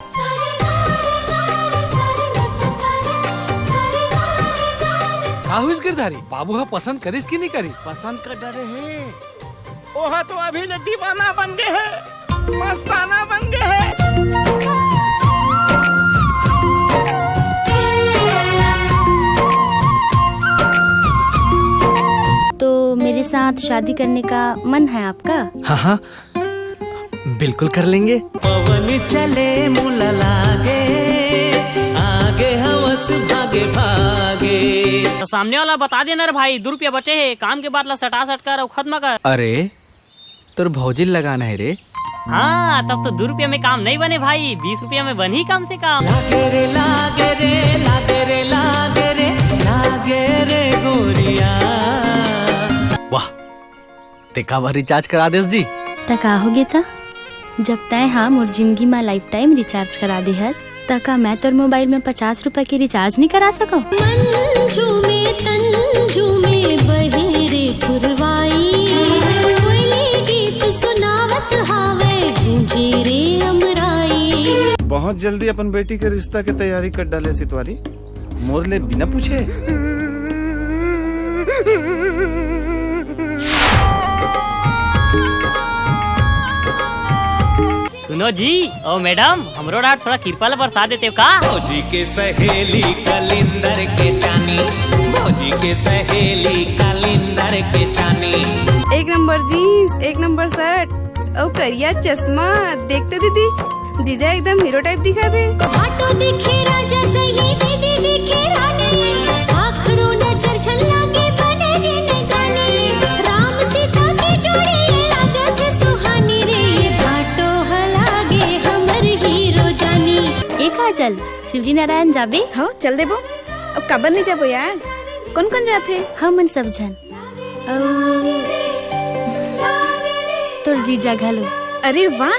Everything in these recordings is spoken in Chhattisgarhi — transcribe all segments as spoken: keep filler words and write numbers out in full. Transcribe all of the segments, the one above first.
का हुइस गिरधारी, बाबू ह पसंद करिस कि नहीं करिस? पसंद कर डरे हे। ओहा तो अभी ले दीवाना बन गे हे, मस्ताना बन गे हे। तो मेरे साथ शादी करने का मन है आपका? हाँ, हाँ, बिल्कुल कर लेंगे। पवन चले मुला लागे, आगे हवस भागे भागे। तो सामने वाला बता देना रे भाई, दू रुपया बचे हे, काम के बाद ला सटा सट कर अउ खत्म कर। अरे, तोर भौजी ल लगाना हे रे। हाँ, तब तो दू रुपया में काम नहीं बने भाई, बीस रुपया में बनही कम से कम। लागे रे, लागे रे, लागे रे, लागे रे, लागे रे गोरिया। वाह, ते काबर रिचार्ज करा देस जी? त का होगे त? जब तैं हा मोर जिंदगी मा लाइफ टाइम रिचार्ज करा दे हस, त का मैं तोर मोबाइल में पचास रुपए के रिचार्ज नहीं करा सकव? मंजू में तंजू में बहे रे पुरवाई, कोयली गीत सुनावत हावे गूंजे रे अमराई। बहुत जल्दी अपन बेटी के रिश्ता के तैयारी कर डाले सितवारी, मोर ले बिना पूछे। सुनो जी, ओ मैडम, हमरो डार थोड़ा किरपा ला बरसा देते हो का? भौजी के सहेली कलिंदर के चानी, भौजी के सहेली कलिंदर के चानी। एक नंबर जीन्स, एक नंबर शर्ट, अउ करिया चश्मा। देख तो दीदी, जीजा एकदम हीरो टाइप दिखत हे। भाटो दिखे राजा सही, दीदी दिखे रानी। आखरो नजर झल्ला के बने जिंदगानी। राम सीता के जोड़ी ये लागत सुहानी रे। ये भाटो ह लागे हमर हीरो जानी। ए काजल, शिवरी नारायण जाबे? हाँ, चल देबो। अब काबर नहीं जाबो यार? कौन कौन जाथे? हमन सब झन। अउ तोर जीजा घलो। अरे वाह,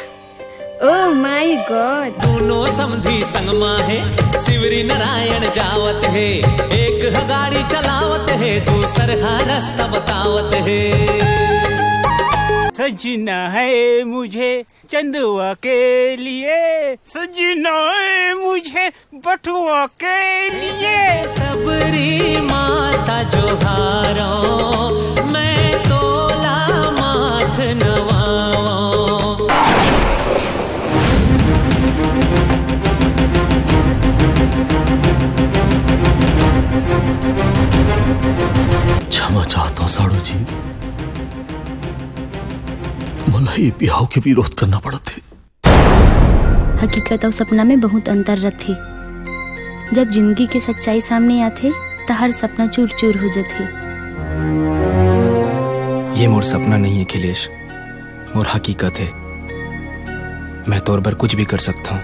Oh my God। दोनों समधी संग मा हे, शिवरी नारायण जावत हे। एक ह गाड़ी चलावत हे, दूसर ह रास्ता बतावत हे। सजना है मुझे चंदवा के लिए, सजना है मुझे बटुआ के लिए। सबरी माता जोहारो, मैं तोला माथ नवाओ। क्षमा चाहता हूँ साड़ू जी, मोला ये बिहाव के विरोध करना पड़त हे। हकीकत अउ सपना में बहुत अंतर रथे। जब जिंदगी के सच्चाई सामने आथे, त हर सपना चूर-चूर हो जथे। ये मोर सपना नहीं है खिलेश, मोर हकीकत है। मैं तोर बर कुछ भी कर सकता हूँ।